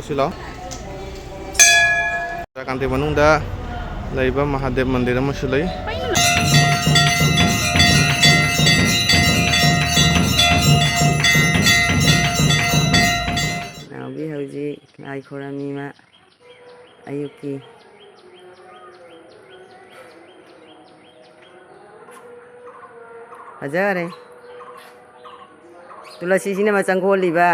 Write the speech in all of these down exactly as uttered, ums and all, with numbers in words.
ꯁꯤ ꯂꯥꯎ꯫ ꯆꯨꯔꯥꯀꯥꯟꯇꯤ ꯃꯅꯨꯡꯗ ꯂꯩꯕ ꯃꯍꯥꯗꯦꯕ ꯃꯟꯗꯤꯔ ꯑꯃꯁꯨ ꯂꯩ꯫ ꯅꯥꯎꯕꯤ ꯍꯧꯖꯤꯛ ꯂꯥꯏ ꯈꯣꯏꯔꯝꯃꯤ ꯃꯥ꯫ ꯑꯌꯨꯛꯀꯤ꯫ ꯐꯖꯔꯦ꯫ ꯇꯨꯂꯁꯤꯁꯤꯅ ꯃꯆꯪ ꯀꯣꯜꯂꯤꯕ꯫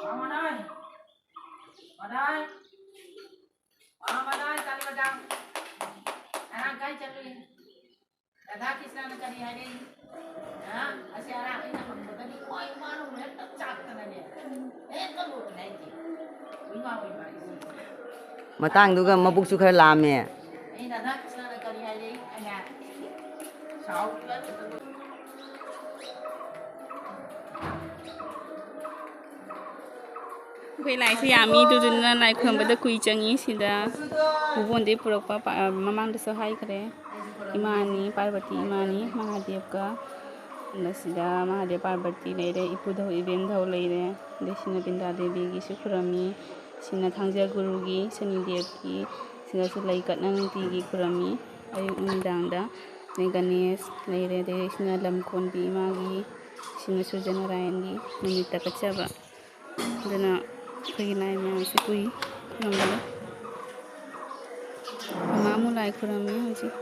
ꯃꯥ ꯃꯅꯥꯏ꯫ ꯃꯅꯥꯏ꯫ ꯃꯥ ꯃꯅꯥꯏ ꯆꯠꯂꯒ꯫ ꯉꯔꯥꯡ ꯀꯥꯏ ꯆꯠꯂꯨꯏ? ꯔꯥꯙꯥ ꯀ꯭ꯔꯤꯁꯅꯅ ꯀꯔꯤ ꯍꯥꯏꯔꯛꯏ? ꯍꯥ? ꯑꯁꯤ ꯑꯔꯥꯡ ꯑꯩꯅ ꯍꯪꯕꯗꯗꯤ ꯏꯃꯥ ꯏꯃꯥꯅ ꯍꯦꯛꯇ ꯆꯥꯛꯇꯅꯅꯦ꯫ ꯍꯦꯛꯇ ꯂꯣꯏꯔꯦ ꯑꯩꯗꯤ꯫ ꯏꯃꯥ ꯍꯣꯏ ꯏꯃꯥ ꯏꯃꯥ꯫ ꯃꯇꯥꯡꯗꯨꯒ ꯃꯕꯨꯛꯁꯨ ꯈꯔ ꯂꯥꯝꯃꯦ꯫ ꯑꯩ ꯔꯥꯙꯥ ꯀ꯭ꯔꯤꯁꯅꯅ ꯀꯔꯤ ꯍꯥꯏꯔꯛꯏ? ꯑꯩꯅ ꯁꯥꯎ ꯑꯩꯈꯣꯏ ꯂꯥꯏꯁꯦ ꯌꯥꯝꯃꯤ, ꯑꯗꯨꯗꯨꯅ ꯂꯥꯏ ꯈꯨꯔꯨꯝꯕꯗ ꯀꯨꯏ ꯆꯪꯉꯤ꯫ ꯁꯤꯗ ꯄꯨꯕꯣꯟꯗꯒꯤ ꯄꯨꯔꯛꯄ ꯄꯥ-, ꯃꯃꯥꯡꯗꯁꯨ ꯍꯥꯏꯈ꯭ꯔꯦ, ꯏꯃꯥꯅꯤ, ꯄꯥꯔꯕꯇꯤ ꯏꯃꯥꯅꯤ, ꯃꯍꯥꯗꯦꯕꯀ꯫ ꯑꯗ ꯁꯤꯗ ꯃꯍꯥꯗꯦꯕ, ꯄꯥꯔꯕꯇꯤ ꯂꯩꯔꯦ, ꯏꯄꯨꯙꯧ ꯏꯕꯦꯝꯙꯧ ꯂꯩꯔꯦ꯫ ꯑꯗꯩ ꯁꯤꯅ ꯕꯤꯟꯗ꯭ꯌꯥ ꯗꯦꯕꯤꯒꯤꯁꯨ ꯈꯨꯔꯝꯃꯤ, ꯁꯤꯅ ꯊꯥꯡꯖ ꯒꯨꯔꯨꯒꯤ, ꯁꯅꯤꯗꯦꯕꯀꯤ, ꯁꯤꯗꯁꯨ ꯂꯩ ꯀꯠꯅ ꯅꯨꯡꯇꯤꯒꯤ ꯈꯨꯔꯝꯃꯤ ꯑꯌꯨꯛ ꯅꯨꯃꯤꯗꯥꯡꯗ꯫ ꯑꯗꯩ ꯒꯅꯦꯁ ꯂꯩꯔꯦ, ꯑꯗꯩ ꯁꯤꯅ ꯂꯝ ꯀꯣꯟꯕꯤ ꯏꯃꯥꯒꯤ, ꯁꯤꯅ ꯁꯨꯔꯖ ꯅꯥꯔꯥꯌꯟꯒꯤ ꯅꯨꯃꯤꯠꯇ ꯀꯠꯆꯕ꯫ ꯑꯗꯨꯅ ꯑꯩꯈꯣꯏꯒꯤ ꯂꯥꯏ ꯃꯌꯥꯝꯁꯦ ꯀꯨꯏ ꯈꯨꯔꯨꯝꯕꯗ꯫ ꯃꯃꯥ ꯑꯃꯨꯛ ꯂꯥꯏ ꯈꯨꯔꯨꯝꯃꯤ ꯍꯧꯖꯤꯛ꯫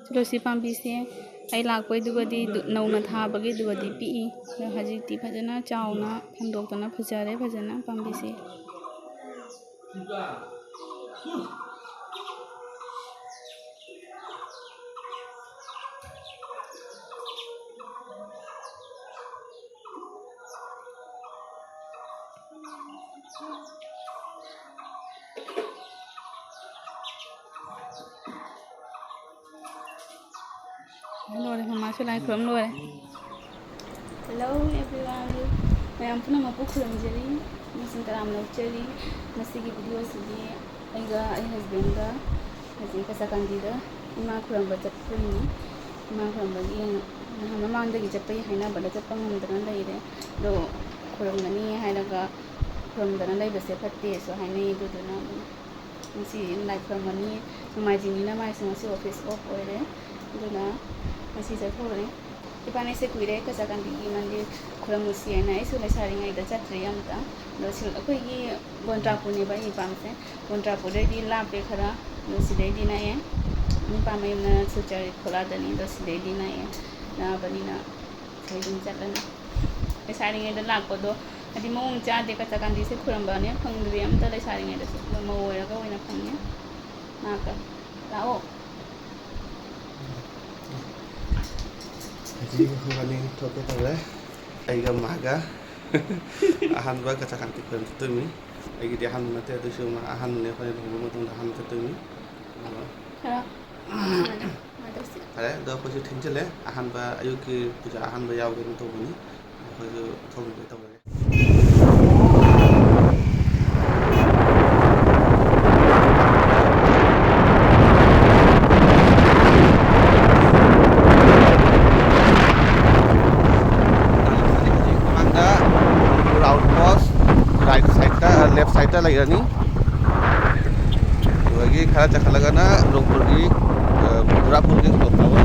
ꯇꯨꯂꯁꯤ ꯄꯥꯝꯕꯤꯁꯦ ꯑꯩ ꯂꯥꯛꯄꯩꯗꯨꯒꯗꯤ ꯗꯨ-, ꯅꯧꯅ ꯊꯥꯕꯒꯤꯗꯨꯒꯗꯤ ꯄꯤꯛꯏ꯫ ꯑꯗꯣ ꯍꯧꯖꯤꯛꯇꯤ ꯐꯖꯅ ꯆꯥꯎꯅ ꯐꯟꯗꯣꯛꯇꯅ ꯐꯖꯔꯦ ꯐꯖꯅ ꯄꯥꯝꯕꯤꯁꯦ꯫ ꯂꯣꯏꯔꯦ, ꯃꯃꯥꯁꯨ ꯂꯥꯏ ꯈꯨꯔꯨꯝ ꯂꯣꯏꯔꯦ꯫ Hello everyone, ꯃꯌꯥꯝ ꯄꯨꯝꯅꯃꯛꯄꯨ ꯈꯨꯔꯨꯝꯖꯔꯤ, ꯑꯃꯁꯨꯡ ꯇꯔꯥꯝꯅ ꯑꯣꯛꯆꯔꯤ꯫ ꯉꯁꯤꯒꯤ video ꯑꯁꯤꯗꯤ ꯑꯩꯒ ꯑꯩ husbandꯒ ꯍꯧꯖꯤꯛ ꯀꯆꯥꯀꯥꯟꯗꯤꯗ ꯏꯃꯥ ꯈꯨꯔꯨꯝꯕ ꯆꯠꯄꯅꯤ꯫ ꯏꯃꯥ ꯈꯨꯔꯨꯝꯕꯒꯤ ꯅꯍꯥꯟ ꯃꯃꯥꯡꯗꯒꯤ ꯆꯠꯄꯒꯤ ꯍꯥꯏꯅꯕꯗ ꯆꯠꯄ ꯉꯝꯗꯅ ꯂꯩꯔꯦ꯫ ꯑꯗꯣ ꯈꯨꯔꯨꯝꯒꯅꯤ ꯍꯥꯏꯔꯒ ꯈꯨꯔꯨꯝꯗꯅ ꯂꯩꯕꯁꯦ ꯐꯠꯇꯦꯁꯨ ꯍꯥꯏꯅꯩ꯫ ꯑꯗꯨꯗꯨꯅ ꯑꯗꯨꯝ ꯉꯁꯤ ꯂꯥꯏ ꯈꯨꯔꯨꯝꯒꯅꯤ꯫ ꯅꯣꯡꯃꯥꯏꯖꯤꯡꯅꯤꯅ ꯃꯥꯏꯁꯨ ꯉꯁꯤ office off ꯑꯣꯏꯔꯦ꯫ ꯑꯗꯨꯅ ꯉꯁꯤ ꯆꯠꯊꯣꯛꯎꯔꯦ꯫ ꯏꯕꯥꯅꯤꯁꯦ ꯀꯨꯏꯔꯦ ꯀꯆꯥꯀꯥꯟꯗꯤꯒꯤ ꯃꯟꯗꯤꯔ ꯈꯨꯔꯨꯝꯃꯨꯁꯤ ꯍꯥꯏꯅ꯫ ꯑꯩꯁꯨ ꯂꯩꯁꯥꯔꯤꯉꯩꯗ ꯆꯠꯇ꯭ꯔꯤ ꯑꯃꯨꯛꯇ꯫ ꯑꯗꯣ ꯁꯤ ꯑꯩꯈꯣꯏꯒꯤ ꯒꯣꯟꯗ꯭ꯔꯥꯄꯨꯔꯅꯦꯕ ꯑꯩ ꯏꯄꯥꯝꯁꯦ꯫ ꯒꯣꯟꯗ꯭ꯔꯥꯄꯨꯔꯗꯩꯗꯤ ꯂꯥꯞꯄꯦ ꯈꯔ, ꯑꯗꯣ ꯁꯤꯗꯩꯗꯤ ꯅꯛꯑꯦ꯫ ꯅꯨꯄꯥ ꯃꯌꯨꯝꯅ ꯁꯤꯜꯆꯔ ꯈꯣꯂꯥꯗꯅꯤ, ꯑꯗꯣ ꯁꯤꯗꯩꯗꯤ ꯅꯛꯑꯦ꯫ ꯅꯛꯑꯕꯅꯤꯅ ꯁꯤꯗꯩ ꯑꯗꯨꯝ ꯆꯠꯂꯅꯤ꯫ ꯂꯩꯁꯥꯔꯤꯉꯩꯗ ꯂꯥꯛꯄꯗꯣ ꯍꯥꯏꯗꯤ ꯃꯑꯣꯡ ꯆꯥꯗꯦ, ꯀꯆꯥꯀꯥꯟꯗꯤꯁꯦ ꯈꯨꯔꯝꯕꯅꯦ ꯐꯪꯗ꯭ꯔꯤ ꯑꯝꯇ ꯂꯩꯁꯥꯔꯤꯉꯩꯗꯁꯨ, ꯑꯗꯣ ꯃꯧ ꯑꯣꯏꯔꯒ ꯑꯣꯏꯅ ꯐꯪꯉꯦ꯫ ꯂꯥꯛꯀꯦ꯫ ꯂꯥꯛꯑꯣ꯫ ꯍꯧꯖꯤꯛ ꯑꯩꯈꯣꯏꯕꯥꯅꯤ ꯊꯣꯛꯀꯦ ꯇꯧꯔꯦ꯫ ꯑꯩꯒ ꯃꯥꯒ ꯑꯍꯥꯟꯕ ꯀꯆꯥꯀꯥꯟꯗꯤ ꯈꯨꯔꯨꯝ ꯆꯠꯇꯣꯏꯅꯤ꯫ ꯑꯩꯒꯤꯗꯤ ꯑꯍꯥꯟꯕ ꯅꯠꯇꯦ, ꯑꯗꯨꯁꯨ ꯃꯥ ꯑꯍꯥꯟꯕꯅꯦ, ꯑꯩꯈꯣꯏꯅ ꯂꯨꯍꯣꯡꯕ ꯃꯇꯨꯡꯗ ꯑꯍꯥꯟꯕ ꯆꯠꯇꯣꯏꯅꯤ꯫ ꯑꯗꯣ ꯈꯔ ꯃꯥꯗꯧꯁꯤ꯫ ꯐꯔꯦ, ꯑꯗꯣ ꯑꯩꯈꯣꯏꯁꯨ ꯊꯦꯡꯖꯤꯜꯂꯦ꯫ ꯑꯍꯥꯟꯕ ꯑꯌꯨꯛꯀꯤ ꯄꯨꯖꯥ ꯑꯍꯥꯟꯕ ꯌꯥꯎꯒꯦꯅ ꯇꯧꯕꯅꯤ꯫ ꯑꯩꯈꯣꯏꯁꯨ ꯊꯣꯡꯅꯕ ꯇꯧꯔꯒꯦ꯫ ꯃꯥꯡꯗ ꯃꯅꯤꯄꯨꯔ outpost right sideꯇ, left sideꯇ ꯂꯩꯔꯅꯤ꯫ ꯑꯗꯨꯗꯒꯤ ꯈꯔ ꯆꯠꯈꯠꯂꯒꯅ ꯔꯣꯡꯄꯨꯔꯒꯤ, ꯑ, ꯃꯨꯗ꯭ꯔꯥꯄꯨꯔꯒꯤ clock tower꯫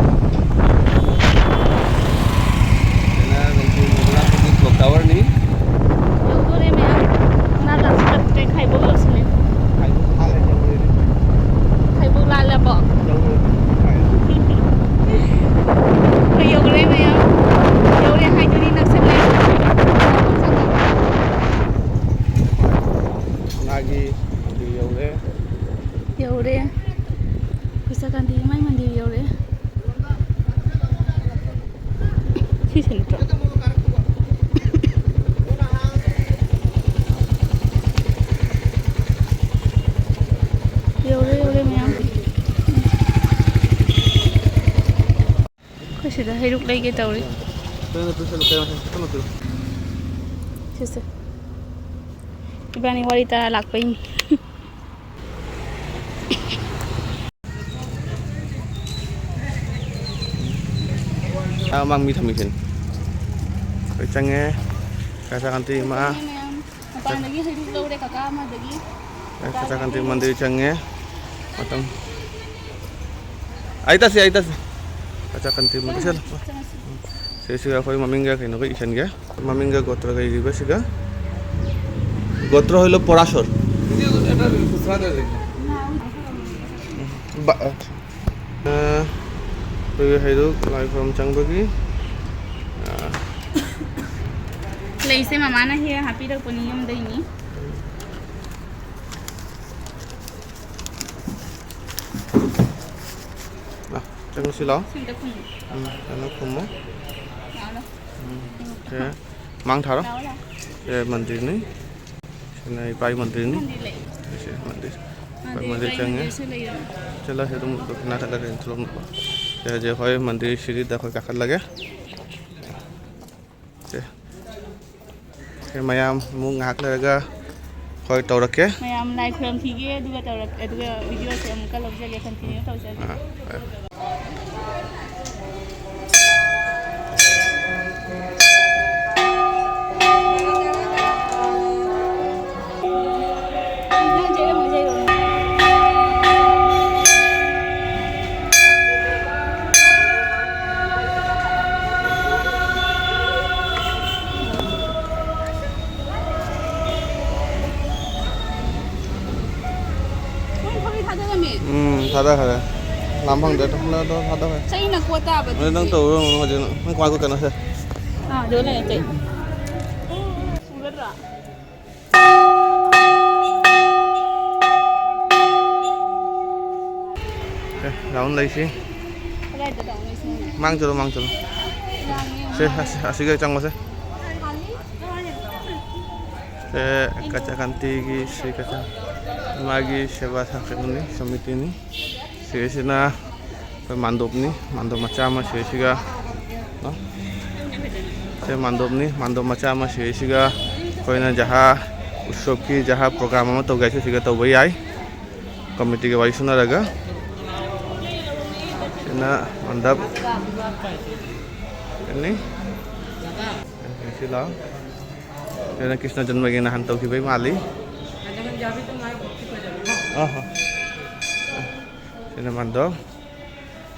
ꯁꯤꯅ ꯔꯣꯡꯄꯨꯔ ꯃꯨꯗ꯭ꯔꯥꯄꯨꯔꯒꯤ clock towerꯅꯤ꯫ ꯌꯧꯗꯣꯔꯦ ꯃꯌꯥꯝ꯫ ꯅꯥ ꯂꯥꯛꯁꯤꯜꯂꯛꯇ꯭ꯔꯦ, ꯈꯥꯏꯕꯣꯛ ꯌꯧꯁꯤꯜꯂꯦ꯫ ꯈꯥꯏꯕꯣꯛ ꯍꯥꯜꯂꯦ, ꯌꯧꯔꯦ꯫ ꯃꯟꯗꯤꯔ ꯌꯧꯔꯦ꯫ ꯌꯧꯔꯦ꯫ ꯑꯩꯈꯣꯏ ꯆꯥꯀꯥꯟꯇꯤ ꯏꯃꯥꯏ ꯃꯟꯗꯤꯔ ꯌꯧꯔꯦ꯫ ꯁꯤꯁꯦ ꯅꯠꯇ꯭ꯔꯣ? ꯌꯧꯔꯦ, ꯌꯧꯔꯦ ꯃꯌꯥꯝ꯫ ꯑꯩꯈꯣꯏ ꯁꯤꯗ ꯍꯩꯔꯨꯛ ꯂꯩꯒꯦ ꯇꯧꯔꯤ꯫ ꯁꯤꯁꯦ꯫ ꯏꯕꯥꯅꯤ ꯋꯥꯔꯤ ꯇꯔꯥ ꯂꯥꯛꯄꯩꯅꯤ꯫ ꯑꯥ, ꯃꯥꯡ ꯃꯤ ꯊꯝꯃꯤꯁꯤꯅꯤ꯫ ꯑꯩꯈꯣꯏ ꯆꯪꯉꯦ꯫ ꯀꯆꯥ ꯀꯥꯟꯇꯤ ꯏꯃꯥ꯫ ꯃꯄꯥꯟꯗꯒꯤ ꯍꯩꯔꯨꯛ ꯂꯧꯔꯦ ꯀꯀꯥ ꯑꯃꯗꯒꯤ꯫ ꯑꯩ ꯀꯆꯥ ꯀꯥꯟꯇꯤ ꯃꯟꯗꯤꯔ ꯆꯪꯉꯦ꯫ ꯃꯇꯝ꯫ ꯑꯩ ꯇꯠꯁꯤ, ꯑꯩ ꯇꯠꯁꯤ꯫ ꯀꯆꯥ ꯀꯥꯟꯇꯤ ꯃꯟꯗꯤꯔ ꯆꯠꯂꯣ꯫ ꯆꯪꯉꯁꯤ꯫ ꯁꯤꯁꯤꯒ ꯑꯩꯈꯣꯏ ꯃꯃꯤꯡꯒ ꯀꯩꯅꯣꯒ ꯏꯁꯟꯒꯦ꯫ ꯃꯃꯤꯡꯒ ꯒꯣꯇ꯭ꯔꯒ ꯏꯔꯤꯕꯁꯤꯒ꯫ ꯒꯣꯇ꯭ꯔ ꯍꯣꯏꯂꯣ ꯄꯣꯔꯥꯁꯣꯔ꯫ ꯕ-, ꯑ, ꯑꯩꯈꯣꯏꯒꯤ ꯍꯩꯔꯨꯛ ꯂꯥꯏ ꯈꯨꯔꯨꯝ ꯆꯪꯕꯒꯤ, ꯑ, ꯂꯩꯁꯦ ꯃꯃꯥꯅ ꯍꯦꯛ ꯍꯥꯞꯄꯤꯔꯛꯄꯅꯤ ꯌꯨꯝꯗꯩꯅꯤ꯫ ꯂꯥ, ꯆꯪꯉꯨꯁꯤ ꯂꯥꯛꯑꯣ꯫ ꯁꯤꯗ ꯈꯨꯝꯃꯨ꯫ ꯎꯝ, ꯀꯩꯅꯣ ꯈꯨꯝꯃꯣ꯫ ꯂꯥꯛꯑꯣ, ꯂꯥꯛꯑꯣ꯫ ꯎꯝ, ꯁꯦ, ꯃꯥꯡ ꯊꯥꯔꯣ꯫ ꯂꯥꯛꯑꯣ, ꯂꯥꯛꯑꯣ꯫ ꯁꯦ ꯃꯟꯗꯤꯔꯅꯤ꯫ ꯁꯤꯅ ꯏꯄꯥꯒꯤ ꯃꯟꯗꯤꯔꯅꯤ꯫ ꯃꯟꯗꯤꯔ ꯂꯩ꯫ ꯁꯤꯁꯦ ꯃꯟꯗꯤꯔ꯫ ꯃꯟꯗꯤꯔ, ꯏꯄꯥꯒꯤ ꯆꯪꯉꯦ꯫ ꯃꯟꯗꯤꯔꯁꯨ ꯂꯩꯔꯝꯃꯤ꯫ ꯆꯠꯂꯁꯦ ꯑꯗꯨꯝ ꯗꯈꯤꯅꯥ ꯈꯔ ꯂꯩꯔꯦ, ꯊꯣꯛꯂꯛꯅꯕ꯫ ꯁꯦ ꯍꯧꯖꯤꯛ ꯑꯩꯈꯣꯏ ꯃꯟꯗꯤꯔ ꯁꯤꯔꯤꯗ ꯑꯩꯈꯣꯏ ꯀꯥꯈꯠꯂꯒꯦ꯫ ꯁꯦ꯫ ꯁꯦ, ꯃꯌꯥꯝ ꯑꯃꯨꯛ ꯉꯥꯏꯍꯥꯛ ꯂꯩꯔꯒ ꯍꯣꯏ ꯇꯧꯔꯛꯀꯦ꯫ ꯃꯌꯥꯝ ꯂꯥꯏ ꯈꯨꯔꯝꯈꯤꯒꯦ, ꯑꯗꯨꯒ ꯇꯧꯔꯛ-, ꯑꯗꯨꯒ video ꯁꯦ ꯑꯃꯨꯛꯀ ꯂꯧꯖꯒꯦ, continue ꯇꯧꯖꯒꯦ꯫ ꯑꯥ, ꯍꯣꯏ꯫ ꯎꯝ, ꯊꯥꯗꯈꯔꯦ꯫ ꯂꯥꯝ ꯐꯪꯗ꯭ꯔꯦ꯫ ꯊꯥꯗꯈꯔꯦ꯫ ꯆꯩꯅ ꯀꯣꯠ ꯇꯥꯕ ꯑꯗꯨꯗꯤ꯫ ꯅꯪ ꯇꯧꯔꯨꯔꯣ ꯍꯧꯖꯤꯛ꯫ ꯅꯪ ꯀꯃꯥꯏꯅ ꯀꯣꯠꯀꯅꯣ ꯁꯦ꯫ ꯑꯥ, ꯑꯗꯨ ꯂꯩꯔꯦ ꯆꯩ꯫ ꯐꯨꯒꯗ꯭ꯔꯥ? ꯗꯥꯎꯟ ꯂꯩꯁꯤ꯫ ꯃꯥꯡ ꯆꯠꯂꯣ, ꯃꯥꯡ ꯆꯠꯂꯣ꯫ ꯁꯦ, ꯑꯁꯤ, ꯑꯁꯤꯒ ꯆꯪꯉꯣꯁꯦ꯫ ꯁꯦ, ꯀꯆꯥꯀꯥꯟꯇꯤꯒꯤ, ꯁꯤ ꯀꯆꯥ, ꯃꯥꯒꯤ ꯁꯦꯕꯥ ꯁꯪ ꯀꯩꯅꯣꯅꯤ, ꯁꯃꯤꯇꯤꯅꯤ꯫ ꯁꯤꯒꯤꯁꯤꯅ ꯑꯩꯈꯣꯏ ꯃꯥꯟꯗꯣꯞꯅꯤ, ꯃꯥꯟꯗꯣꯞ ꯃꯆꯥ ꯑꯃ ꯁꯤꯒꯤꯁꯤꯒ, ꯅꯣ? ꯁꯤ ꯃꯥꯟꯗꯣꯞꯅꯤ, ꯃꯥꯟꯗꯣꯞ ꯃꯆꯥ ꯑꯃ ꯁꯤꯒꯤꯁꯤꯒ ꯑꯩꯈꯣꯏꯅ ꯖꯍꯥ ꯎꯠꯁꯕꯀꯤ ꯖꯍꯥ ꯄ꯭ꯔꯣꯒ꯭ꯔꯥꯝ ꯑꯃ ꯇꯧꯒꯦ ꯍꯥꯏꯁꯨ ꯁꯤꯒ ꯇꯧꯕ ꯌꯥꯏ꯫ ꯀꯃꯤꯇꯤꯒ ꯋꯥꯔꯤ ꯁꯥꯟꯅꯔꯒ꯫ ꯁꯤꯅ ꯃꯟꯗꯞ꯫ ꯑꯅꯤ꯫ ꯁꯤ ꯂꯥꯎ꯫ ꯁꯤꯅ ꯀ꯭ꯔꯤꯁꯅ ꯖꯟꯃꯒꯤ ꯅꯍꯥꯟ ꯇꯧꯈꯤꯕꯩ ꯃꯥꯜꯂꯤ꯫ ꯑꯍꯣ꯫ ꯁꯤꯅ ꯃꯟꯗꯞ꯫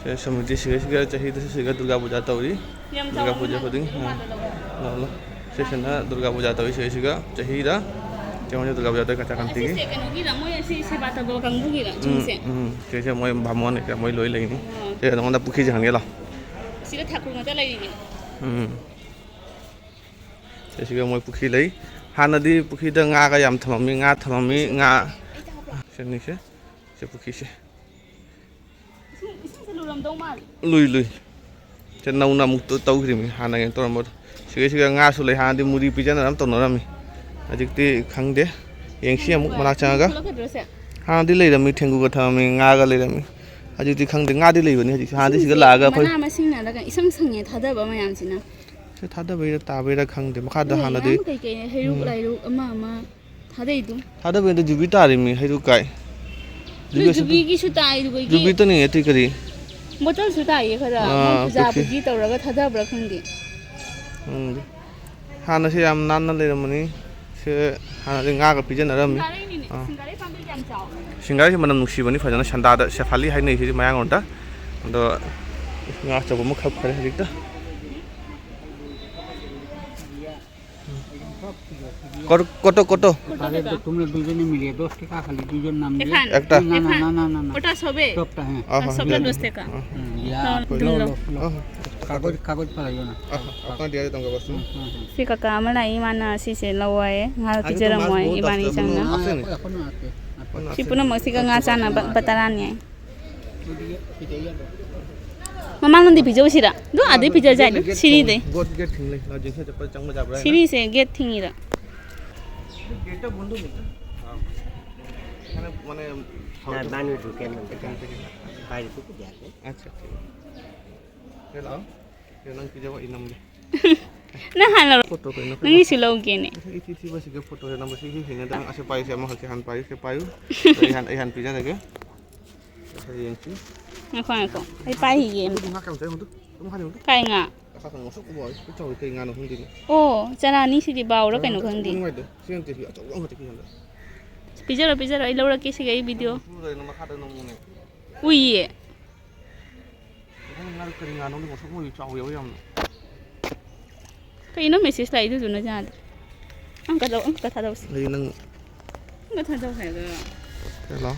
ꯁꯤ ꯁꯃꯤꯇꯤ ꯁꯤꯒ, ꯁꯤꯒ ꯆꯍꯤꯗꯁꯨ ꯁꯤꯒ ꯗꯨꯔꯒꯥ ꯄꯨꯖꯥ ꯇꯧꯔꯤ꯫ ꯌꯥꯝ ꯗꯨꯔꯒꯥ ꯆꯥꯎꯕ ꯄꯨꯖꯥ ꯃꯥꯜꯂꯦ꯫ ꯈꯨꯗꯤꯡ, ꯑꯥ꯫ ꯃꯥꯜꯂꯦ ꯂꯧꯕ꯫ ꯂꯧ, ꯂꯧ꯫ ꯁꯤꯁꯤꯅ ꯗꯨꯔꯒꯥ ꯄꯨꯖꯥ ꯇꯧꯔꯤ ꯁꯤꯁꯤꯒ ꯆꯍꯤꯗ꯫ ꯀꯩꯅꯣꯁꯦ ꯗꯨꯔꯒꯥ ꯄꯨꯖꯥ ꯇꯧꯔꯤ ꯀꯆꯥ ꯀꯥꯟꯇꯤꯒꯤ꯫ ꯑꯁꯤꯁꯦ ꯀꯩꯅꯣꯒꯤꯔ? ꯃꯣꯏ ꯑꯁꯤ ꯁꯦꯕꯥ ꯇꯧꯕ ꯀꯥꯡꯕꯨꯒꯤꯔ? ꯎꯝ, ꯆꯤꯡꯁꯦ? ꯎꯝ꯫ ꯁꯤꯁꯦ ꯃꯣꯏ ꯕꯥꯃꯣꯟ ꯀꯩꯀꯥ ꯃꯣꯏ ꯂꯣꯏ ꯂꯩꯅꯤ꯫ ꯑꯥ꯫ ꯁꯤꯗ ꯅꯉꯣꯟꯗ ꯄꯨꯈ꯭ꯔꯤꯁꯦ ꯍꯪꯒꯦ ꯂꯥꯎ꯫ ꯁꯤꯗ ꯊꯥꯀꯨꯔ ꯉꯥꯛꯇ ꯂꯩꯔꯤꯅꯦ꯫ ꯎꯝ꯫ ꯁꯤꯁꯤꯒ ꯃꯣꯏ ꯄꯨꯈ꯭ꯔꯤ ꯂꯩ꯫ ꯍꯥꯟꯅꯗꯤ ꯄꯨꯈ꯭ꯔꯤꯗ ꯉꯥꯒ ꯌꯥꯝ ꯊꯝꯃꯝꯃꯤ, ꯉꯥ ꯊꯝꯃꯝꯃꯤ, ꯉꯥ꯫ ꯁꯤꯅꯤꯁꯦ꯫ ꯁꯤ ꯄꯨꯈ꯭ꯔꯤꯁꯦ꯫ ꯏꯁꯤꯡ, ꯏꯁꯤꯡꯁꯦ ꯂꯨꯔꯝꯗꯧ ꯃꯥꯜꯂꯤ꯫ ꯂꯨꯏ, ꯂꯨꯏ꯫ ꯁꯦ ꯅꯧꯅ ꯑꯃꯨꯛ ꯇꯧ-, ꯇꯧꯈ꯭ꯔꯤꯕꯅꯤ, ꯍꯥꯟꯅ ꯀꯩꯅꯣ ꯇꯧꯔꯝꯕꯗꯣ꯫ ꯁꯤꯒꯩꯁꯤꯒ ꯉꯥꯁꯨ ꯂꯩ, ꯍꯥꯟꯅꯗꯤ ꯃꯨꯔꯤ ꯄꯤꯖꯅꯔ ꯑꯃ ꯇꯧꯅꯔꯝꯃꯤ꯫ ꯍꯧꯖꯤꯛꯇꯤ ꯈꯪꯗꯦ, ꯌꯦꯡꯁꯤ ꯑꯃꯨꯛ ꯃꯅꯥꯛ ꯆꯪꯉꯒ꯫ ꯊꯣꯛꯂꯛꯀꯗ꯭ꯔꯣ ꯁꯦ? ꯍꯥꯟꯅꯗꯤ ꯂꯩꯔꯝꯃꯤ, ꯊꯦꯡꯒꯨꯒ ꯊꯝꯃꯝꯃꯤ, ꯉꯥꯒ ꯂꯩꯔꯝꯃꯤ꯫ ꯍꯧꯖꯤꯛꯇꯤ ꯈꯪꯗꯦ, ꯉꯥꯗꯤ ꯂꯩꯕꯅꯤ ꯍꯧꯖꯤꯛꯁꯨ꯫ ꯍꯥꯟꯅꯗꯤ ꯁꯤꯒ ꯏꯁꯤꯡꯁꯦ ꯂꯥꯛꯑꯒ ꯑꯩꯈꯣꯏ ꯃꯅꯥ ꯃꯁꯤꯡꯅ ꯅꯠꯇ꯭ꯔꯒ ꯏꯁꯪ ꯁꯪꯉꯦ ꯊꯥꯗꯕ ꯃꯌꯥꯝꯁꯤꯅ꯫ ꯁꯤ ꯊꯥꯗꯕꯩꯔ ꯇꯥꯕꯩꯔ ꯈꯪꯗꯦ꯫ ꯃꯈꯥꯗ ꯑꯗꯨꯒ ꯍꯥꯟꯅꯗꯤ ꯃꯌꯥꯝ ꯀꯩꯀꯩ ꯍꯩꯔꯨꯛ ꯎꯝ꯫ ꯂꯥꯏꯔꯨꯛ ꯑꯃ ꯑꯃ ꯊꯥꯗꯩꯗꯨ꯫ ꯊꯥꯗꯕꯩꯗ ꯖꯨꯕꯤ ꯇꯥꯔꯤꯃꯤ ꯍꯩꯔꯨꯛ ꯀꯥꯏ꯫ ꯅꯣꯏ ꯖꯨꯕꯤ ꯑꯁꯤ-, ꯖꯨꯕꯤꯒꯤꯁꯨ ꯇꯥꯏ, ꯑꯗꯨꯒ ꯖꯨꯕꯤ ꯇꯅꯤ ꯑꯇꯩ ꯀꯔꯤ? ꯕꯣꯇꯜꯁꯨ ꯇꯥꯏꯌꯦ ꯈꯔ꯫ ꯑꯥ, ꯃꯣꯏ ꯄꯨꯖꯥ ꯄꯨꯈ꯭ꯔꯤ꯫ ꯄꯨꯖꯤ ꯇꯧꯔꯒ ꯊꯥꯗꯕ꯭ꯔꯥ ꯈꯪꯗꯦ꯫ ꯎꯝ꯫ ꯍꯥꯟꯅꯁꯦ ꯌꯥꯝ ꯅꯥꯟꯅ ꯂꯩꯔꯝꯕꯅꯤ꯫ ꯁꯦ ꯍꯥꯟꯅꯗꯤ ꯉꯥꯒ ꯄꯤꯖꯅꯔꯝꯃꯤ꯫ ꯁꯤꯡꯒꯥꯔꯩꯅꯤꯅꯦ꯫ ꯑꯥ꯫ ꯁꯤꯡꯒꯥꯔꯩ ꯄꯥꯝꯕꯤ ꯌꯥꯝ ꯆꯥꯎꯋꯦ꯫ ꯁꯤꯡꯒꯥꯔꯩꯁꯤ ꯃꯅꯝ ꯅꯨꯡꯁꯤꯕꯅꯤ ꯐꯖꯅ, ꯁꯟꯗꯥꯗ ꯁꯦꯐꯥꯂꯤ ꯍꯥꯏꯅꯩ ꯁꯤꯗꯤ ꯃꯌꯥꯡꯂꯣꯟꯗ꯫ ꯑꯗꯣ ꯉꯥ ꯑꯆꯧꯕ ꯑꯃ ꯈꯞꯈ꯭ꯔꯦ ꯍꯧꯖꯤꯛꯇ꯫ ꯀꯣꯇꯣ, ꯀꯣꯇꯣ, ꯀꯣꯇꯣ꯫ अरे तो तुमने दो जने मिले, दस टका खाली दो जन नाम लिए। এখান। একটা। না, না, এখান। না, না, না, না। ওটা সবে। সবটা, হ্যাঁ। আহা, সবটা দিয়া দশ দিও। টাকা। আহা। হুম, দিয়া। হুম, হুম। লো, লো, লো। আহা। কাগজ, কাগজ পালাই না। আহা, আপনার দিয়া দিতাম কাগজ। হুম, হুম, হুম। ꯁꯤ ꯀꯀꯥ ꯑꯃ ꯂꯥꯛꯏ, ꯃꯥꯅ ꯁꯤꯁꯦ ꯂꯧꯑꯣꯌꯦ, ꯉꯥ ꯑꯗꯨ ꯄꯤꯖꯔꯝꯃꯣꯌꯦ, ꯃꯥꯁ ꯏꯕꯥꯅꯤ ꯕꯣꯠ ꯆꯪꯅ꯫ ꯑꯁꯦ ꯑꯥ, ꯅꯤ꯫ ꯑꯩꯈꯣꯏ, ꯑꯩꯈꯣꯏꯅ ꯅꯠꯇꯦ꯫ ꯁꯤ ꯄꯨꯝꯅꯃꯛꯁꯤꯒ ꯉꯥ ꯆꯥꯅꯕ ꯂꯨꯄꯥ ꯇꯔꯥꯅꯤ ꯍꯥꯏ꯫ ꯃꯃꯥꯡꯂꯣꯝꯗꯤ ꯄꯤꯖꯧꯁꯤꯔ? ꯑꯗꯨ ꯑꯥꯗꯩ ꯄꯤꯖꯁꯦ ꯍꯥꯏꯗꯣ? ꯒꯦꯠ ꯁꯤꯔꯤꯗꯩ꯫ ꯊꯤꯡ-, ꯒꯣꯠ-, ꯒꯦꯠ ꯊꯤꯡꯂꯩ꯫ ꯂꯥ ꯖꯤꯡꯁ ꯆꯠꯄꯗ ꯆꯪꯕ ꯌꯥꯕ꯭ꯔꯥ ꯍꯥꯏꯅ꯫ ꯁꯤꯔꯤꯁꯦ ꯒꯦꯠ ꯊꯤꯡꯉꯤꯔ? ꯑꯗꯨ ꯒꯦꯠꯇ ꯕꯟꯗ ꯍꯣꯏ ꯃꯤꯇꯔ꯫ ꯑꯥ꯫ ꯃꯥꯅꯦ, ꯃꯥꯅꯦ, ꯅ-, ꯊꯥꯎ-, ꯅꯥꯅꯨ ꯗꯨꯀꯥꯟ ꯑꯃꯗ ꯀꯩꯅꯣ, ꯀꯩꯅꯣ, ꯀꯩꯅꯣ꯫ ꯄꯥꯏꯔꯤ ꯄꯨꯄꯨꯗꯤ ꯌꯥꯗꯦ꯫ ꯑꯠꯆꯥ, ꯑꯠꯆꯥ꯫ ꯁꯤ ꯂꯥꯛꯑꯣ꯫ ꯁꯤ ꯅꯪ ꯄꯤꯖꯧ, ꯑꯩ ꯅꯝꯒꯦ꯫ ꯅꯪ ꯍꯥꯟꯅ ꯂꯧꯔꯣ꯫ ꯐꯣꯇꯣ ꯀꯩꯅꯣ ꯅꯪꯒꯤꯁꯨ ꯂꯧꯒꯦꯅꯦ꯫ ꯏꯊꯤ ꯊꯤꯕꯁꯤꯒ ꯐꯣꯇꯣꯁꯦ ꯅꯝꯕꯁꯤꯒꯤ ꯍꯩꯅꯗꯦ꯫ ꯅꯪ ꯑꯁꯤ ꯄꯥꯏꯁꯦ, ꯑꯃꯈꯛꯁꯦ ꯍꯥꯟꯅ ꯄꯥꯏꯌꯨ, ꯁꯤ ꯄꯥꯏꯌꯨ꯫ ꯑꯩ ꯍꯥꯟꯅ, ꯑꯩ ꯍꯥꯟꯅ ꯄꯤꯖꯔꯒꯦ꯫ ꯉꯥꯏꯈꯣ, ꯉꯥꯏꯈꯣ꯫ ꯑꯩ ꯄꯥꯏꯈꯤꯒꯦ ꯑꯝꯇ꯫ ꯑꯗꯨꯗꯤ ꯉꯥ ꯀꯌꯥꯝ ꯆꯥꯏ ꯌꯦꯡꯉꯨ ꯑꯗꯨ꯫ ꯑꯗꯨꯝ ꯍꯥꯟꯅ ꯌꯦꯡꯉꯨ ꯑꯗꯨ꯫ ꯀꯥꯏ ꯉꯥ? ꯑꯁꯥ ꯀꯩꯅꯣ ꯉꯧꯁꯣꯛ ꯉꯧꯕ ꯍꯥꯏꯁꯦ ꯆꯥꯎꯋꯤ꯫ ꯀꯩ ꯉꯥꯅꯣ ꯈꯪꯗꯦꯅꯦ꯫ ꯑꯣ, ꯆꯔꯥꯅꯤ ꯁꯤꯗꯤ ꯕꯥꯎꯔ ꯀꯩꯅꯣ ꯈꯪꯗꯦ꯫ ꯅꯨꯡꯉꯥꯏꯇꯦ꯫ ꯁꯤ ꯅꯠꯇꯦ, ꯁꯤ ꯑꯆꯧꯕ ꯑꯃꯈꯛꯇ ꯄꯤꯖꯔꯦ꯫ ꯄꯤꯖꯔꯣ, ꯄꯤꯖꯔꯣ꯫ ꯑꯩ ꯂꯧꯔꯛꯀꯦ ꯁꯤꯒ ꯑꯩ ꯚꯤꯗꯤꯑꯣ꯫ ꯅꯪ ꯃꯈꯥꯗ ꯅꯣꯡꯃꯅꯦ꯫ ꯎꯏꯌꯦ꯫ ꯅꯪ ꯉꯥꯗꯣ ꯀꯔꯤ ꯉꯥꯅꯣ ꯉꯧꯁꯣꯛ ꯉꯧꯕꯤ ꯆꯥꯎꯋꯦꯕ ꯌꯥꯝꯅ꯫ ꯀꯩꯅꯣ ꯃꯦꯁꯦꯖ ꯂꯥꯛꯏꯗꯨꯗꯨꯅ ꯌꯥꯗꯦ꯫ ꯑꯪꯀ ꯂꯧ-, ꯑꯪꯀ ꯊꯥꯗꯧꯁꯤ꯫ ꯑꯩ ꯅꯪ ꯑꯪꯀ ꯊꯥꯗꯧ ꯍꯥꯏꯕ꯫ ꯍꯦꯜꯂꯣ꯫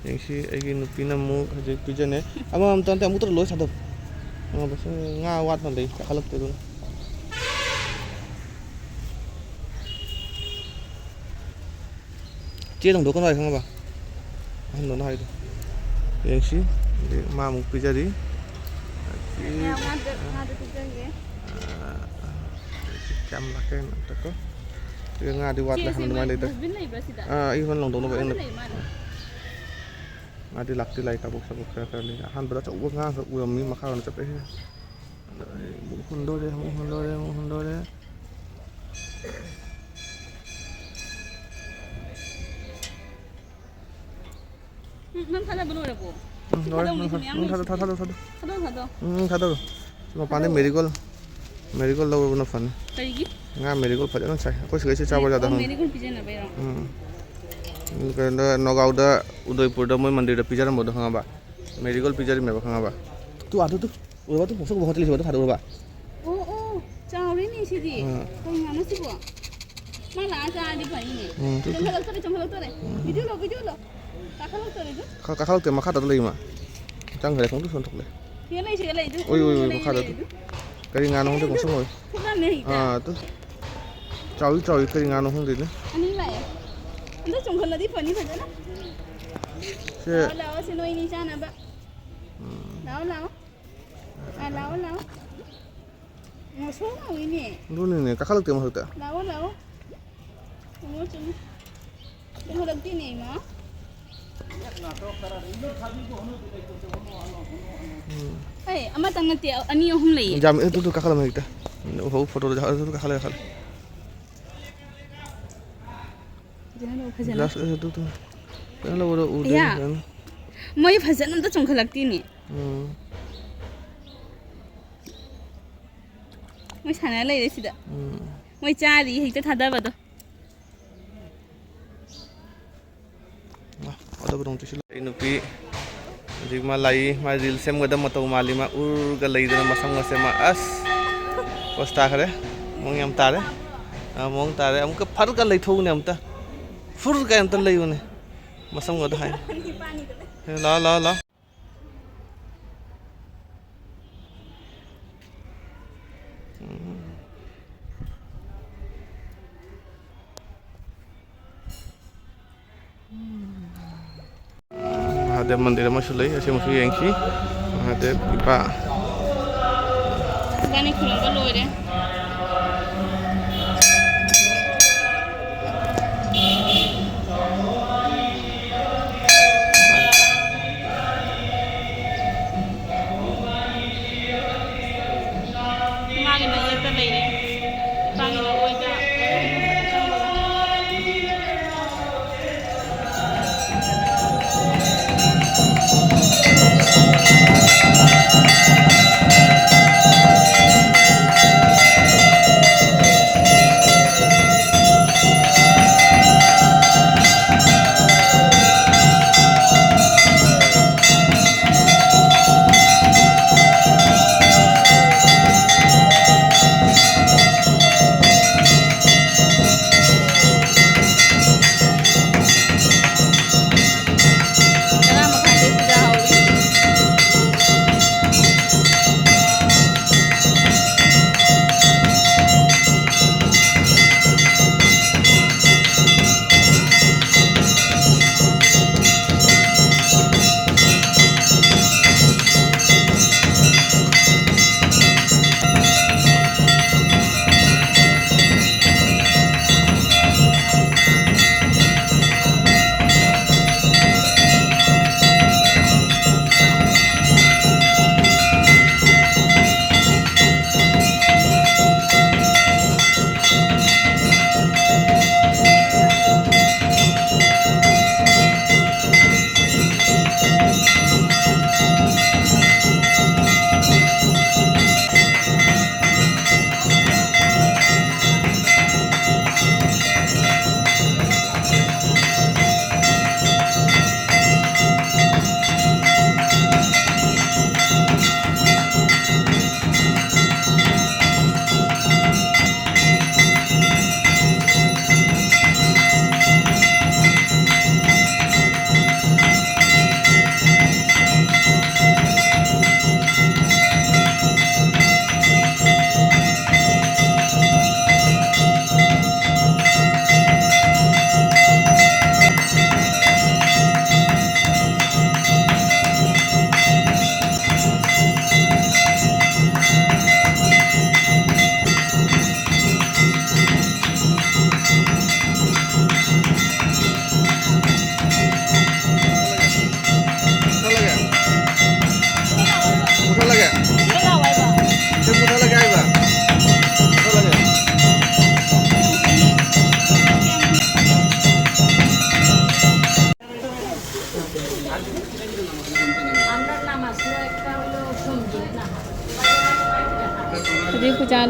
ꯌꯦꯡꯁꯤ, ꯑꯩꯒꯤ ꯅꯨꯄꯤꯅ ꯑꯃꯨꯛ ꯍꯧꯖꯤꯛ ꯄꯤꯖꯅꯤ꯫ ꯑꯃꯃꯝꯇ ꯅꯠꯇꯦ, ꯑꯃꯨꯛꯇ ꯂꯣꯏ ꯊꯥꯗꯧ꯫ ꯑꯃ ꯕꯁ ꯉꯥ ꯋꯥꯠꯄ ꯂꯩ, ꯆꯥꯈꯠꯂꯛꯇꯦ ꯑꯗꯨꯅ꯫ ꯆꯦ ꯊꯣꯡꯗꯣꯛꯀꯅꯨ ꯍꯥꯏ ꯈꯪꯉꯕ? ꯑꯍꯟꯗꯨꯅ ꯍꯥꯏꯗꯣ꯫ ꯌꯦꯡꯁꯤ꯫ ꯑꯗꯩ ꯃꯥ ꯑꯃꯨꯛ ꯄꯤꯖꯔꯤ꯫ ꯑꯗꯒꯤ ꯉꯥꯗ, ꯉꯥꯗ ꯄꯤꯖꯒꯦ꯫ ꯑꯥ, ꯀꯌꯥꯝ ꯂꯥꯛꯀꯦ ꯑꯝꯇꯀꯣ꯫ ꯁꯤꯗ ꯉꯥꯗꯤ ꯋꯥꯠꯂꯦ, ꯆꯦꯁꯦ ꯍꯥꯟꯅ ꯑꯗꯨꯃꯥꯏꯅ ꯃꯣꯏ ꯂꯩꯇ꯭ꯔꯦ꯫ ꯗꯁꯕꯤꯟ ꯂꯩꯕ꯭ꯔꯥ ꯁꯤꯗ? ꯑꯥ, ꯑꯩ ꯍꯣꯔꯦꯟ ꯂꯪꯗꯧꯅꯕ ꯑꯥꯗ ꯑꯩꯅ ꯂꯩ ꯃꯥꯜꯂꯦ꯫ ꯉꯥꯗꯤ ꯂꯥꯛꯇꯤ ꯂꯥꯛꯏ, ꯀꯥꯕꯣꯛ ꯁꯥꯕꯣꯛ ꯈꯔ ꯈꯔ ꯂꯩ꯫ ꯑꯍꯥꯟꯕꯗ ꯑꯆꯧꯕ ꯉꯥ ꯑꯃꯈꯛ ꯎꯔꯝꯃꯤ, ꯃꯈꯥꯔꯣꯝꯗ ꯆꯠꯄ꯫ ꯑꯗ ꯑꯩ ꯑꯃꯨꯛ ꯍꯨꯟꯗꯣꯔꯦ, ꯑꯃꯨꯛ ꯍꯨꯟꯗꯣꯔꯦ, ꯑꯃꯨꯛ ꯍꯨꯟꯗꯣꯔꯦ꯫ ꯎꯝ, ꯅꯪ ꯊꯥꯗꯕ ꯂꯣꯏꯔꯕꯣ? ꯎꯝ, ꯂꯣꯏꯔꯦ꯫ ꯊꯥꯗꯧꯅꯦ, ꯅꯪ ꯁꯤ ꯊꯥ-, ꯃꯌꯥꯝ ꯅꯪ ꯊꯥꯗ-, ꯂꯩꯁꯤꯗꯤ꯫ ꯊꯥꯗ-, ꯊꯥꯗ-, ꯊꯥꯗꯧ, ꯊꯥꯗꯧ꯫ ꯊꯥꯗꯧ, ꯊꯥꯗꯧ꯫ ꯎꯝ, ꯊꯥꯗꯧ꯫ ꯁꯤ ꯃꯄꯥꯟꯗꯩ ꯊꯥꯗꯧ꯫ ꯃꯦꯔꯤꯒꯣꯜ, ꯃꯦꯔꯤꯒꯣꯜ ꯂꯧꯔꯨꯕꯅ ꯐꯅꯤ꯫ ꯀꯔꯤꯒꯤ? ꯉꯥ ꯃꯦꯔꯤꯒꯣꯜ ꯐꯖꯅ ꯁꯥꯏ꯫ ꯑꯩꯈꯣꯏ ꯁꯤꯒꯩꯁꯤ ꯆꯥꯕ ꯌꯥꯗ ꯑꯣ, ꯍꯪꯉꯤ꯫ ꯃꯦꯔꯤꯒꯣꯜ ꯄꯤꯖꯅꯕꯩꯔꯣ? ꯎꯝ꯫ ꯀꯩꯅꯣꯗ, ꯅꯣꯒꯥꯎꯗ, ꯎꯗꯣꯏꯄꯨꯔꯗ ꯃꯣꯏ ꯃꯟꯗꯤꯔꯗ ꯄꯤꯖꯔꯝꯕꯗꯣ ꯈꯪꯉꯕ? ꯃꯦꯔꯤꯒꯣꯜ ꯄꯤꯖꯔꯝꯃꯦꯕ ꯈꯪꯉꯕ? ꯇꯨ ꯑꯥꯗ ꯇꯨ꯫ ꯎꯔꯕ ꯇꯨ? ꯃꯁꯛ ꯎꯕ ꯍꯣꯇꯦꯜ ꯂꯩꯕꯗꯣ ꯊꯥꯗꯣꯛꯎꯔꯕ? ꯑꯣ, ꯑꯣ, ꯆꯥꯎꯔꯦꯅꯦ ꯁꯤꯗꯤ꯫ ꯑꯥ꯫ ꯀꯩ ꯉꯥꯅꯣ ꯁꯤꯕꯣ? ꯃꯥ ꯂꯥꯛꯑ ꯆꯥꯔꯗꯤ ꯐꯅꯤꯅꯦ꯫ ꯎꯝ, ꯇꯨ, ꯇꯨ꯫ ꯆꯣꯡꯈꯠꯂꯛꯇꯣꯔꯦ, ꯆꯣꯡꯈꯠꯂꯛꯇꯣꯔꯦ꯫ ꯎꯝ꯫ ꯚꯤꯗꯤꯑꯣ ꯂꯧ, ꯚꯤꯗꯤꯑꯣ ꯂꯧ꯫ ꯀꯥꯈꯠꯂꯛꯇꯣꯔꯦ, ꯀꯥꯈꯠꯂꯛꯇꯣꯔꯦ꯫ ꯀꯥ-, ꯀꯥꯈꯠꯂꯛꯇꯦ, ꯃꯈꯥꯗ ꯂꯩ ꯃꯥ꯫ ꯆꯪꯈ꯭ꯔꯦ, ꯈꯣꯡꯗꯨ ꯁꯣꯟꯊꯣꯛꯂꯦ꯫ ꯁꯤꯗ ꯂꯩ, ꯁꯤꯗ ꯂꯩ, ꯑꯗꯨ꯫ ꯎꯏ, ꯎꯏ, ꯎꯏ, ꯂꯩ, ꯃꯈꯥꯗ ꯂꯩ, ꯑꯗꯨ꯫ ꯀꯔꯤ ꯉꯥꯅꯣ ꯈꯪꯗꯦ, ꯑꯗꯨ ꯉꯧꯁꯣꯛ ꯉꯧꯋꯦ꯫ ꯊꯣꯛꯂꯛꯑꯝꯃꯦ ꯍꯦꯛꯇ꯫ ꯑꯥ, ꯑꯗꯨ꯫ ꯆꯥꯎꯏ, ꯆꯥꯎꯏ, ꯀꯔꯤ ꯉꯥꯅꯣ ꯈꯪꯗꯦꯅꯦ꯫ ꯑꯅꯤ ꯂꯥꯛꯑꯦ꯫ ꯑꯗꯨ ꯆꯣꯡꯈꯠꯂꯗꯤ ꯐꯅꯤ ꯐꯖꯅ꯫ ꯁꯦ꯫ ꯂꯥꯛꯑꯣ, ꯂꯥꯛꯑꯣ, ꯁꯤ ꯅꯣꯏꯅꯤ ꯆꯥꯅꯕ꯫ ꯎꯝ꯫ ꯂꯥꯛꯑꯣ, ꯂꯥꯛꯑꯣ꯫ ꯑꯥ, ꯂꯥꯛꯑꯣ, ꯂꯥꯛꯑꯣ꯫ ꯉꯁꯣ ꯂꯥꯛꯑꯣꯏꯅꯦ꯫ ꯑꯗꯨꯅꯤꯅꯦ, ꯀꯥꯈꯠꯂꯛꯇꯦ ꯃꯊꯛꯇ꯫ ꯂꯥꯛꯑꯣ, ꯂꯥꯛꯑꯣ꯫ ꯆꯨꯝꯃꯣ, ꯆꯨꯝꯃꯣ꯫ ꯆꯨꯝꯍꯜꯂꯛꯇꯦꯅꯦ, ꯏꯃꯥ꯫ ꯎꯝ꯫ ꯑꯩ ꯑꯃꯇꯪ ꯅꯠꯇꯦ, ꯑꯅꯤ ꯑꯍꯨꯝ ꯂꯩꯌꯦ꯫ ꯌꯥꯝ, ꯑꯗꯨꯗꯣ ꯀꯥꯈꯠꯂꯝꯃꯦ ꯍꯦꯛꯇ꯫ ꯎꯍꯧ ꯐꯣꯇꯣꯗ ꯑꯗꯨꯗꯣ ꯀꯥꯈꯠꯂꯦ, ꯀꯥꯈꯠꯂꯦ꯫ ꯐꯖꯅ ꯂꯧ, ꯐꯖꯅ꯫ ꯒ꯭ꯂꯥꯁ ꯑꯗꯨ, ꯑꯗꯨ, ꯑꯗꯨ꯫ ꯐꯖꯅ ꯂꯧꯕꯗꯣ ꯎꯗꯦ, ꯏꯌꯥ꯫ ꯐꯖꯅ꯫ ꯃꯣꯏ ꯐꯖꯅ ꯑꯝꯇ ꯆꯣꯡꯈꯠꯂꯛꯇꯦꯅꯦ꯫ ꯎꯝ꯫ ꯃꯣꯏ ꯁꯥꯟꯅ ꯂꯩꯔꯦ ꯁꯤꯗ꯫ ꯎꯝ꯫ ꯃꯣꯏ ꯆꯥꯔꯤ ꯍꯦꯛꯇ ꯊꯥꯗꯕꯗꯣ꯫ ꯋꯥ, ꯋꯥꯗꯕ ꯅꯣꯡ ꯆꯨꯁꯤꯜꯂꯛꯑꯦ꯫ ꯑꯩ ꯅꯨꯄꯤ ꯍꯧꯖꯤꯛ ꯃꯥ ꯂꯥꯛꯏ, ꯃꯥ ꯔꯤꯜꯁ ꯁꯦꯝꯒꯗꯕ ꯃꯇꯧ ꯃꯥꯜꯂꯤ, ꯃꯥ ꯎꯔꯒ ꯂꯩꯗꯅ ꯃꯁꯝꯒꯁꯦ ꯃꯥ ꯑꯁ ꯄꯣꯁ ꯇꯥꯈ꯭ꯔꯦ꯫ ꯃꯑꯣꯡ ꯌꯥꯝ ꯇꯥꯔꯦ꯫ ꯑꯥ, ꯃꯑꯣꯡ ꯇꯥꯔꯦ꯫ ꯑꯃꯨꯛꯀ ꯐꯔꯒ ꯂꯩꯊꯣꯛꯎꯅꯦ ꯑꯝꯇ꯫ ꯐꯨꯔꯒ ꯑꯝꯇ ꯂꯩꯌꯨꯅꯦ꯫ ꯃꯁꯝꯒꯗꯣ ꯍꯥꯏ꯫ ꯂꯥꯛꯑꯣ, ꯂꯥꯛꯑꯣ, ꯂꯥꯛꯑꯣ꯫ ꯃꯍꯥꯗꯦꯕ ꯃꯟꯗꯤꯔ ꯑꯃꯁꯨ ꯂꯩ, ꯑꯁꯤꯃꯁꯨ ꯌꯦꯡꯁꯤ꯫ ꯃꯍꯥꯗꯦꯕ ꯏꯄꯥ꯫ ꯏꯕꯥꯅꯤ ꯈꯨꯔꯨꯝꯕ ꯂꯣꯏꯔꯦ꯫ ꯏꯃꯥꯒꯤꯅ ꯌꯦꯠꯇ ꯂꯩꯔꯦ꯫ ꯏꯄꯥꯒꯤꯅ ꯑꯣꯏꯗ꯫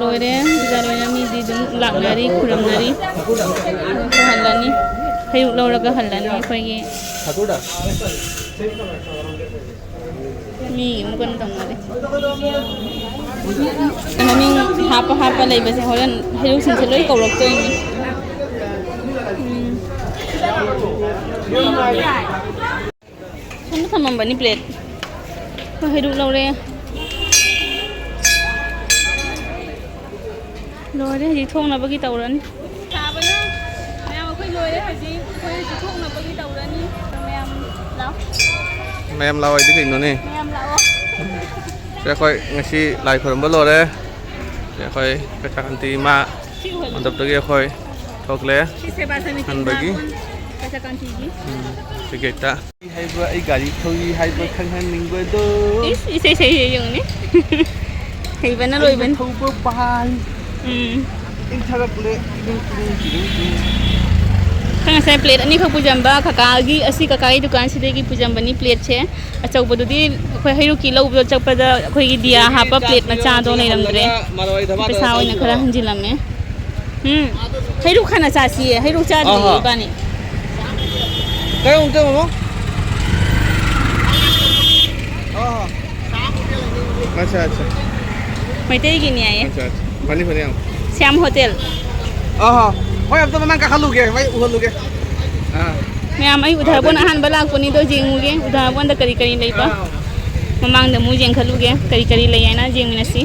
ꯂꯣꯏꯔꯦ, ꯄꯨꯖꯥ ꯂꯣꯏꯔꯦ꯫ ꯃꯤꯗꯤ ꯑꯗꯨꯝ ꯂꯥꯛꯅꯔꯤ, ꯈꯨꯔꯨꯝꯅꯔꯤ꯫ ꯑꯩꯈꯣꯏ ꯍꯜꯂꯅꯤ꯫ ꯍꯩꯔꯨꯛ ꯂꯧꯔꯒ ꯍꯜꯂꯅꯤ ꯑꯩꯈꯣꯏꯒꯤ꯫ ꯃꯤ ꯑꯃꯨꯛ ꯀꯩꯅꯣ ꯇꯧꯅꯔꯤ꯫ ꯃꯃꯤꯡ ꯍꯥꯞꯄ ꯍꯥꯞꯄ ꯂꯩꯕꯁꯦ ꯍꯣꯔꯦꯟ ꯍꯩꯔꯨꯛꯁꯤꯡꯁꯦ ꯂꯣꯏ ꯀꯧꯔꯛꯇꯣꯏꯅꯤ꯫ ꯎꯝ꯫ ꯁꯣꯝꯗ ꯊꯝꯃꯝꯕꯅꯤ ꯄ꯭ꯂꯦꯠ꯫ ꯑꯩꯈꯣꯏ ꯍꯩꯔꯨꯛ ꯂꯧꯔꯦ꯫ ꯂꯣꯏꯔꯦ, ꯍꯧꯖꯤꯛ ꯊꯣꯡꯅꯕꯒꯤ ꯇꯧꯔꯅꯤ꯫ ꯁꯥꯕꯅ ꯃꯌꯥꯝ ꯑꯩꯈꯣꯏ ꯂꯣꯏꯔꯦ ꯍꯧꯖꯤꯛ꯫ ꯑꯩꯈꯣꯏ ꯍꯧꯖꯤꯛ ꯊꯣꯡꯅꯕꯒꯤ ꯇꯧꯔꯅꯤ꯫ ꯃꯌꯥꯝ ꯂꯥꯛꯑꯣ꯫ ꯃꯌꯥꯝ ꯂꯥꯛꯑꯣ ꯍꯥꯏꯗꯤ ꯀꯩꯅꯣꯅꯦ? ꯃꯌꯥꯝ ꯂꯥꯛꯑꯣ꯫ ꯁꯦ, ꯑꯩꯈꯣꯏ ꯉꯁꯤ ꯂꯥꯏ ꯈꯨꯔꯨꯝꯕ ꯂꯣꯏꯔꯦ꯫ ꯁꯦ, ꯑꯩꯈꯣꯏ ꯄꯩꯁꯥ ꯀꯥꯟꯇꯤ ꯏꯃꯥ ꯁꯤ ꯑꯣꯏꯍꯜꯂꯣ꯫ ꯃꯟꯗꯞꯇꯒꯤ ꯑꯩꯈꯣꯏ ꯊꯣꯛꯂꯦ꯫ ꯁꯤ ꯁꯦꯕꯥ ꯁꯃꯤꯇꯤ ꯍꯟꯕꯒꯤ꯫ ꯄꯩꯁꯥ ꯀꯥꯟꯇꯤꯒꯤ꯫ ꯎꯝ, ꯇꯤꯀꯦꯠꯇ꯫ ꯍꯥꯏꯕ, ꯑꯩ ꯒꯥꯔꯤ ꯊꯧꯏ ꯍꯥꯏꯕ ꯈꯪꯍꯟꯅꯤꯡꯕꯗꯣ꯫ ꯏꯁ, ꯏꯁꯩ ꯁꯛꯏꯁꯦ ꯌꯦꯡꯉꯨꯅꯦ꯫ ꯍꯩꯕꯅ ꯑꯩꯅ ꯂꯣꯏꯕꯅꯤ꯫ ꯊꯧꯕ ꯄꯥꯏ꯫ ꯎꯝ꯫ ꯏꯪꯊꯔꯛꯂꯦ꯫ ꯇꯤꯔꯤꯡ, ꯇꯤꯔꯤꯡ, ꯇꯤꯔꯤꯡ, ꯇꯤꯔꯤꯡ꯫ ꯑꯩꯈꯣꯏ ꯉꯁꯥꯏ ꯄ꯭ꯂꯦꯠ ꯑꯅꯤꯈꯛ ꯄꯨꯖꯝꯕ ꯀꯀꯥꯒꯤ, ꯑꯁꯤ ꯀꯀꯥꯒꯤ ꯗꯨꯀꯥꯟꯁꯤꯗꯒꯤ ꯄꯨꯖꯝꯕꯅꯤ ꯄ꯭ꯂꯦꯠꯁꯦ꯫ ꯑꯆꯧꯕꯗꯨꯗꯤ ꯑꯩꯈꯣꯏ ꯍꯩꯔꯨꯛꯀꯤ ꯂꯧꯕ ꯆꯠꯄꯗ ꯑꯩꯈꯣꯏꯒꯤ ꯗꯤꯌꯥ ꯍꯥꯞꯄ ꯄ꯭ꯂꯦꯠ ꯃꯆꯥꯗꯣ ꯂꯩꯔꯝꯗ꯭ꯔꯦ꯫ ꯄꯩꯁꯥ ꯑꯣꯏꯅ ꯈꯔ ꯍꯟꯖꯤꯜꯂꯝꯃꯦ꯫ ꯎꯝ꯫ ꯍꯩꯔꯨꯛ ꯍꯥꯟꯅ ꯆꯥꯁꯤꯌꯦ꯫ ꯍꯩꯔꯨꯛ ꯆꯥꯗ꯭ꯔꯤꯌꯦ ꯑꯍꯥ꯫ ꯏꯕꯥꯅꯤ꯫ ꯀꯩ ꯑꯃꯨꯛꯇ ꯌꯦꯡꯉꯣ꯫ ꯑꯍꯥ꯫ ꯑꯠꯆꯥ, ꯑꯠꯆꯥ꯫ ꯃꯩꯇꯩꯒꯤꯅꯤ ꯍꯥꯏꯌꯦ꯫ ꯑꯠꯆꯥ, ꯑꯠꯆꯥ꯫ ꯐꯅꯤ, ꯐꯅꯤ ꯌꯥꯝ꯫ ꯁ꯭ꯌꯥꯝ ꯍꯣꯇꯦꯜ꯫ ꯑꯍꯥ꯫ ꯍꯣꯏ, ꯑꯝꯇ ꯃꯃꯥꯡ ꯀꯥꯈꯠꯂꯨꯒꯦ, ꯃꯩ ꯎꯍꯜꯂꯨꯒꯦ꯫ ꯑꯥ꯫ ꯃꯌꯥꯝ, ꯑꯩ ꯎꯙꯥꯕꯣꯟ ꯑꯗꯒꯤ ꯑꯍꯥꯟꯕ ꯂꯥꯛꯄꯅꯤꯗꯣ, ꯌꯦꯡꯉꯨꯒꯦ ꯎꯙꯥꯕꯣꯟꯗ ꯀꯔꯤ ꯀꯔꯤ ꯂꯩꯕ꯫ ꯑꯥ꯫ ꯃꯃꯥꯡꯗ ꯑꯃꯨꯛ ꯌꯦꯡꯈꯠꯂꯨꯒꯦ, ꯀꯔꯤ ꯀꯔꯤ ꯂꯩ ꯍꯥꯏꯅ ꯌꯦꯡꯃꯤꯟꯅꯁꯤ꯫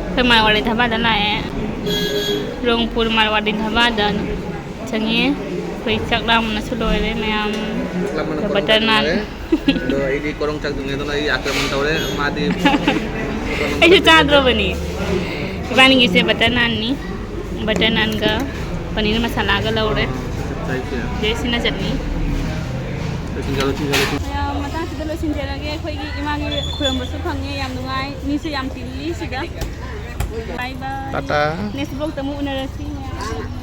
ꯑꯩꯈꯣꯏ ꯃꯥꯔꯋꯥꯔꯤ ꯙꯥꯕꯥꯗ ꯂꯥꯛꯑꯦ꯫ ꯔꯣꯡꯄꯨꯔ ꯃꯥꯔꯋꯥꯔꯤ ꯙꯥꯕꯥꯗ ꯆꯪꯉꯦ꯫ ꯑꯩꯈꯣꯏ ꯆꯥꯛ ꯂꯥꯝꯕꯅꯁꯨ ꯂꯣꯏꯔꯦ ꯃꯌꯥꯝ꯫ ꯆꯥꯛ ꯂꯥꯝꯕꯅ ꯀꯣꯔꯣꯡ ꯕꯇꯔ ꯅꯥꯟ꯫ ꯆꯥꯛꯅꯤꯡꯉꯦ꯫ ꯑꯗꯣ ꯑꯩꯗꯤ ꯀꯣꯔꯣꯡ ꯆꯥꯛꯅꯤꯡꯉꯦ, ꯑꯗꯨꯅ ꯑꯩ ꯑꯥꯀ꯭ꯔꯃꯟ ꯇꯧꯔꯦ꯫ ꯃꯥꯗꯤ ꯑꯩꯁꯨ ꯆꯥꯗ꯭ꯔꯕꯅꯤ꯫ ꯏꯕꯥꯅꯤꯒꯤꯁꯦ ꯕꯇꯔ ꯅꯥꯟꯅꯤ꯫ ꯕꯇꯔ ꯅꯥꯟꯒ ꯄꯅꯤꯔ ꯃꯁꯥꯂꯥꯒ ꯂꯧꯔꯦ꯫ ꯑꯥ, ꯆꯥꯏꯁꯦ꯫ ꯑꯗꯩ ꯁꯤꯅ ꯆꯠꯅꯤ꯫ ꯂꯣꯏꯁꯤꯟꯖꯔꯣ, ꯂꯣꯏꯁꯤꯟꯖꯔꯣ, ꯂꯣꯏꯁꯤꯟꯖꯔꯣ꯫ ꯃꯌꯥꯝ ꯃꯇꯥꯡꯁꯤꯗ ꯂꯣꯏꯁꯤꯟꯖꯔꯒꯦ꯫ ꯑꯩꯈꯣꯏꯒꯤ ꯏꯃꯥꯒꯤ ꯈꯨꯔꯨꯝꯕꯁꯨ ꯐꯪꯉꯦ꯫ ꯌꯥꯝ ꯅꯨꯡꯉꯥꯏ꯫ ꯃꯤꯁꯨ ꯌꯥꯝ ꯇꯤꯜꯂꯤ ꯁꯤꯗ꯫ Bye bye꯫ ꯇꯥꯇꯥ꯫ Next vlogꯇ ꯑꯃꯨꯛ ꯎꯅꯔꯁꯤ ꯃꯌꯥꯝ꯫